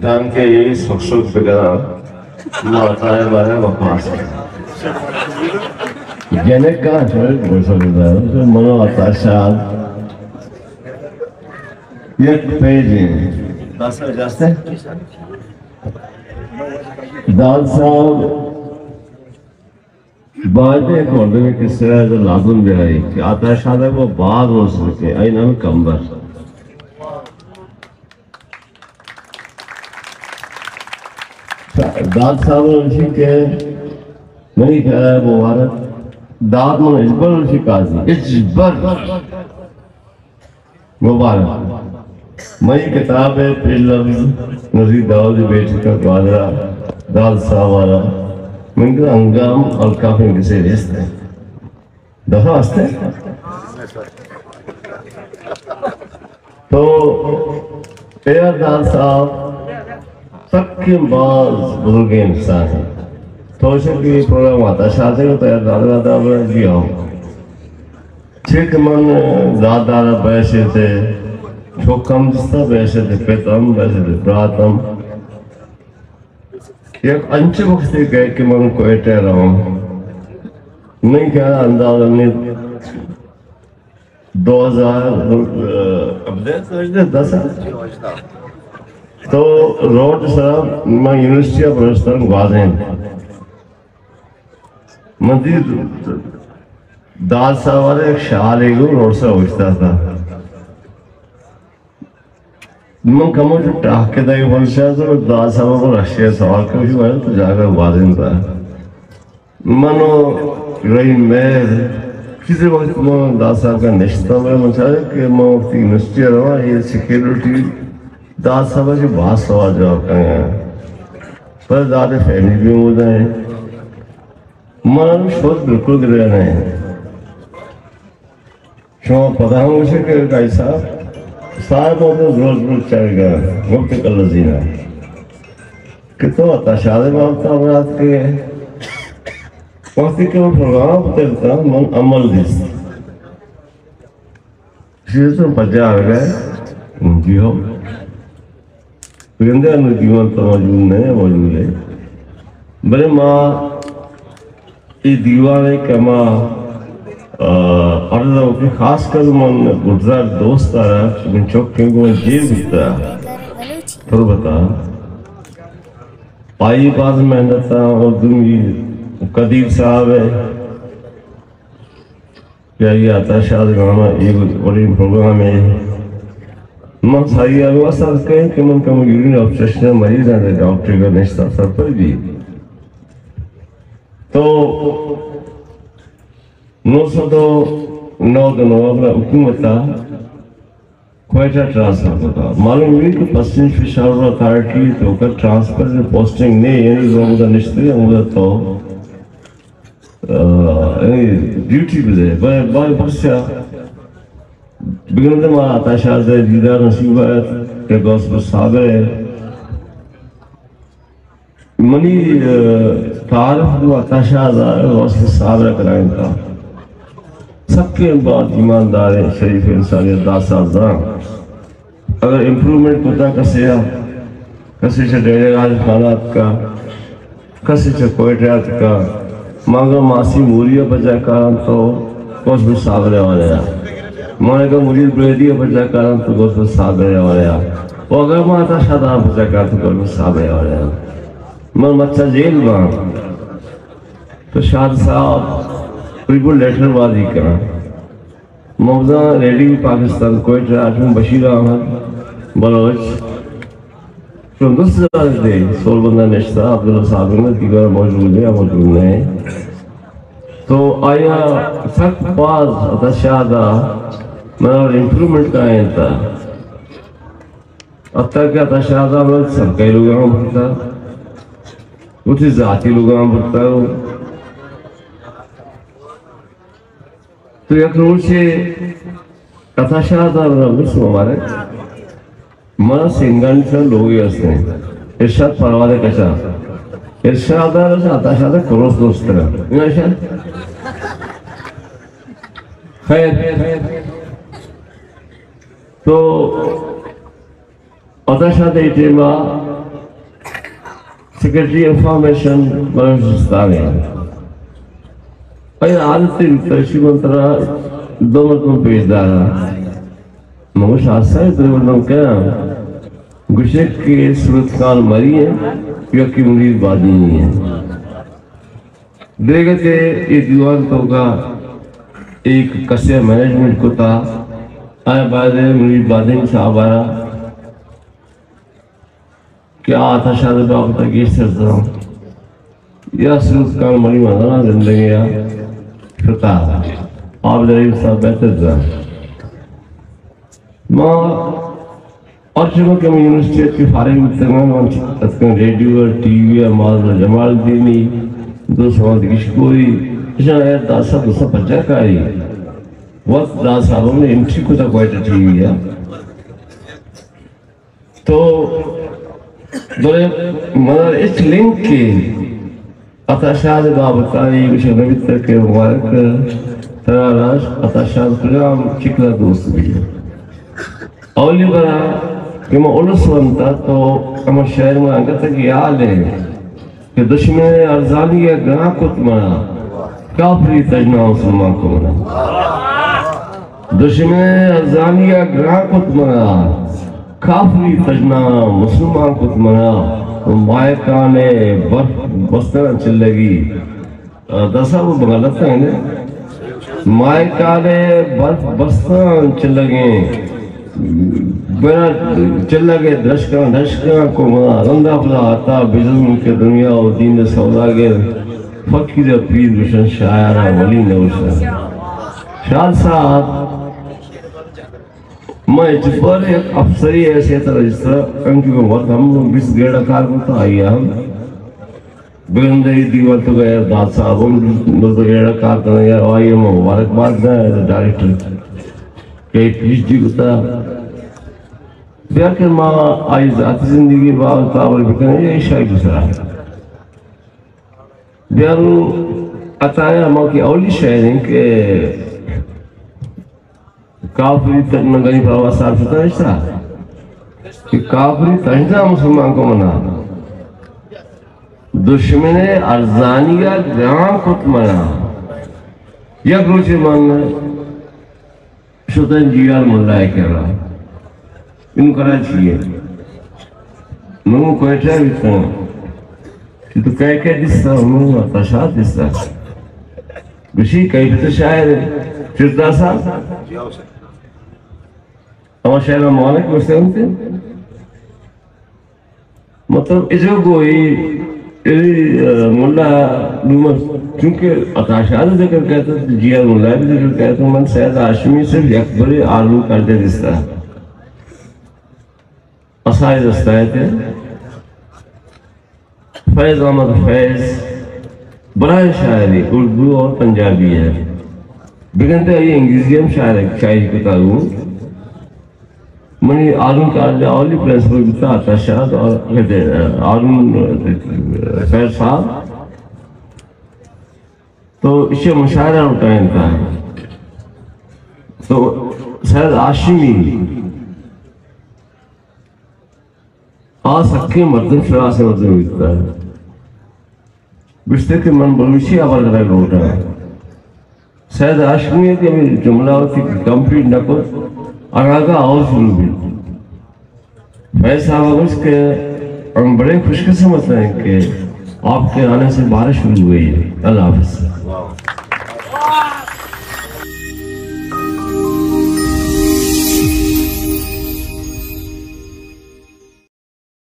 دانکہ اے سک سک بگراں، ما عطا ءِ بارہ ءَ بکواس کنیں۔ جنک کاں چوش گوشگ دار، من ءُ عطا شاد یک پیجے۔ داس ءَ اجازت ہے؟ داد صاحب، باید ہے کہ مردم کسے ءَ لازم بیائی کہ عطا شاد ءَ گوں باز روز رکھے، آئی نام کمبر۔ داد صاحب ءَ گوشی کہ منی خیال ءَ مبارک، داد من ہچبر گوشی قاضی، ہچبر۔ مبارک۔ منی کتاب ءِ پہل لبز نزیر داؤد ءِ بیٹک ءَ گوادر ءَ داد صاحب ءَ را من گوں ہنگام الکاپیں کسے نیست ہے۔ دفعہ ہستے؟ تو اے آر داد صاحب سکیں باز بزرگیں انسان انت۔ تو شکر یہ پروگرام عطا شاد ءِ تو اے آر داد ءَ داد ءَ جی ہاں۔ چے کہ من داد ءَ را بحیثیت چک ہم دیستہ، بحیثیت پت ہم، بحیثیت برات ہم۔ یک انچیں وقتے گئے کہ من کوئٹہ ءَ رواں۔ منی خیال ءَ اندازہ نی دو ہزار، دس، دس۔ تو روڈ سرا من یونیورسٹی آف بلوچستان گوادین۔ من دی داد صاحب ءَ را یک شالے گوں روڈ سرا اوشتاتہ۔ من کمو چو ٹاکے دائی پرشا تو داد صاحب ءَ گوں رشتے سوال کرشی، بارے تو جاگہ گوادین تا۔ من ءُ رحیم مہر کسے وقت من داد صاحب کا نشتہ، میں من چاہے کہ من وقتی یونیورسٹی ءَ رواں، یہ سیکورٹی داد صاحب ءَ چہ باز سوال جواب کنگا۔ پر داد فہمی بھی ہوتا ہے۔ من شوق بالکل گرے نہیں۔ شما پدا ہم گوشے کہ گائی صاحب، صاحب ءَ تو روز روز چارگا، گپت کل زینا کہ تو عطا شاد ءِ بابت ءَ مراد کہ وقتی کہ من پروگرام ترتا من عمل دیست۔ چیز تو پجا آ گئے۔ جی ہو۔ گندے انو دیوان تو موجود نہیں، موجود ہے۔ بلے ما اے دیوان ءَ کہ ما، آ، عرض ءَ کہ خاص کر من گلزار دوست ءَ را، من چکیں گوں جیل بیتا تربت ءَ۔ آئی باز محنت ءَ اور دومی قدیر صاحب ہے۔ یا یہ عطا شاد ءِ نام ءَ اے وڑیں پروگرام ہے۔ من ساری آگے واسطہ کہیں کہ من کم یورین آبسیشن مریض ہیں، ڈاکٹر کا نشتہ سر پر بھی۔ تو نو سو نو دے نومبر ءَ حکومت ءَ کوئٹہ ٹرانسفر کتا۔ معلوم ہوئی کہ پسنج پشاور اتھارٹی تو کا ٹرانسفر پوسٹنگ نہیں، یعنی لوگ دا نشتے، ہم تو، آ، یعنی ڈیوٹی بدے۔ بارے، بارے پرسیا بگندے ما عطا شاد ءِ دیدار نصیب ہے کہ غوث بخش صابر ہے۔ منی، آ، تعارف گوں عطا شاد ءَ غوث بخش صابر ءَ کرائینتا۔ سکیں باز ایمانداریں شریف انسانیت داد صاحب زان۔ اگر امپروومنٹ کتا کسے ءَ، کسے چہ ڈیرہ راج خانہ اتکا، کسے چہ کوئٹہ اتکا، ما اگاں ماسی موری ءَ پجا کاراں تو غوث بخش صابر ءِ حوالے ءَ۔ ما اگاں مرید بلیدی ءَ پجا کاراں تو غوث بخش صابر ءِ حوالے ءَ۔ و اگر ما عطا شاد ءَ پجا کاراں تو غوث بخش صابر ءِ حوالے ءَ۔ من مچا جیل باں تو شاد صاحب ریپورٹ لیٹر بازی کناں۔ مبزاں ریڈیو پاکستان کوئٹہ ءَ چون بشیر احمد بلوچ چون درست زانت ئے، سوربند ءَ نشتہ، عبداللہ صاحب انت، دیگر موجود ہیں، موجود نہیں۔ تو آیا سک باز عطا شاد ءَ منا امپروومنٹ کائینتا۔ حتی کہ عطا شاد ءَ من سرکاری لوگاں برتا، وتی ذاتی لوگاں برتا۔ تو یک روچے عطا شاد ءَ را بس مبارک، من سنگانی سر لوگی ہستیں، ارشاد پرواد کچا۔ ارشاد ءَ را عطا شاد ءَ کروس دوست ترا۔ ارشاد؟ خیر۔ تو عطا شاد اے ٹائم ءَ سیکرٹری انفارمیشن بلوچستان ءَ۔ اے عادت ءَ ترشی من ترا دو مرتبہ پیش داراں۔ من گوش آسا ہے تو مردم کیا گوشے کہ صورت خان مری ہے یا کہ منیر بادینی ہے۔ دگہ تے اے دیوان توکا یک کسے مینجمنٹ کتا، آیا باید ہے منیر بادینی صاحب آرا کہ آ عطا شاد بابت ءَ گیشتر زانت۔ یا صورت خان مری مزناں زندگی ءَ شتا۔ آپ دریب صاحب بہتر زانت۔ ما ہر چمک ہم یونیورسٹی ءَ کہ فارغ بوتگاں، من اتکاں ریڈیو ءَ، ٹی وی ءَ، ماز ءَ، جمال دینی، دوست محمد گشکوری، اشاں اے داسا دوسا پجا کاری۔ وقت داسا ہم نے انٹری کتا کوئٹہ ٹی وی ءَ۔ تو بلے منا ہچ لنکے عطا شاد بابت ءَ اے گوشگ نہ بیتگ کہ مبارک ترا راج عطا شاد کجام شکل ءَ دوست بی۔ اولی برا کہ من الس ونتا تو ہما شعر من انگت کہ یاد ہے کہ دشمن ارزانی ءَ گراں کت منا، کافری تژنا مسلمان کو منا۔ دشمن ارزانی ءَ گراں کت منا، کافری تژنا مسلمان کت منا۔ ماہکان ءِ برف بستن چلگی، داسا وہ غلط ہے نا۔ ماہکان ءِ برف بستن چلگیں، برا چلگ ءِ درشکاں درشکاں کو منا۔ رندا پدا عطا بزم کہ دنیا و دین سوداگر، فقیر پیر گوشن شاعر ولی نوشن۔ شاد صاحب، من اعتبار یک افسری حیثیت ءَ رجسٹر، انچو کہ وت ہم بیست گریڈ ءَ کار کرتا، آئی ءَ ہم بگندے دیوان تو گئے، داد صاحب ہم بیست گریڈ ءَ کار کرنا، یا آئی ءَ ہم مبارک باد دیں، ڈائریکٹر کہ پی ایچ ڈی کرتا۔ بیا کہ ما آئی ذاتی زندگی بابت ءَ بکنیں، یا شاعری سرا۔ بیا نوں عطا ءِ ہما کہ اولی شعر ہیں کہ کافری تک نہ گئی پر آواز صاحب شتا اشتا کہ کافری تژنا مسلمان کو منا، دشمن ارزانی ءَ گراں کت منا۔ یک روچے من شتاں جی آر ملا ءِ کرا، انوں کراچی ءَ، من کوئٹہ ءَ بیتاں کہ تو کئے کئے دیستا؟ من عطا شاد دیستا۔ گوشی کئی پتہ شاعر ہے، چرتا سا؟ ہما شاعر مالک گوشتے ہم تے۔ مطلب، اجو گوئی، اے، اے، ملا نومن، چونکہ عطا شاد ذکر کہتا، جی آر ملا بھی ذکر کہتا، من سید ہاشمی صرف یک بری آرو کردے دیستا۔ اسائے دستائے تے۔ فیض احمد فیض، بلائیں شاعری، اردو اور پنجابی ہے۔ بگندے آئی انگریزی ہم شاعر، شاعری کتا ہوں۔ منی ہارون کالج ءِ اولی پرنسپل بوتا عطا شاد اور ہارون خیر صاحب۔ تو ایشی مشاعرہ اٹھائیں تھا۔ تو سید ہاشمی آ سکیں مردم شناسیں مردم بیتا۔ گوشتے کہ من بلوچی ہبر کنگ لوٹاں۔ سید ہاشمی ءَ کہ ہمے جملہ وتی کمپلیٹ نہ کت، اناگہ اور شروع بیت۔ فیض صاحب ءَ گوشت کہ ہم بڑے خوش قسمت ہیں کہ آپ کے آنے سے بارش شروع ہوئی ہے۔ اللہ حافظ۔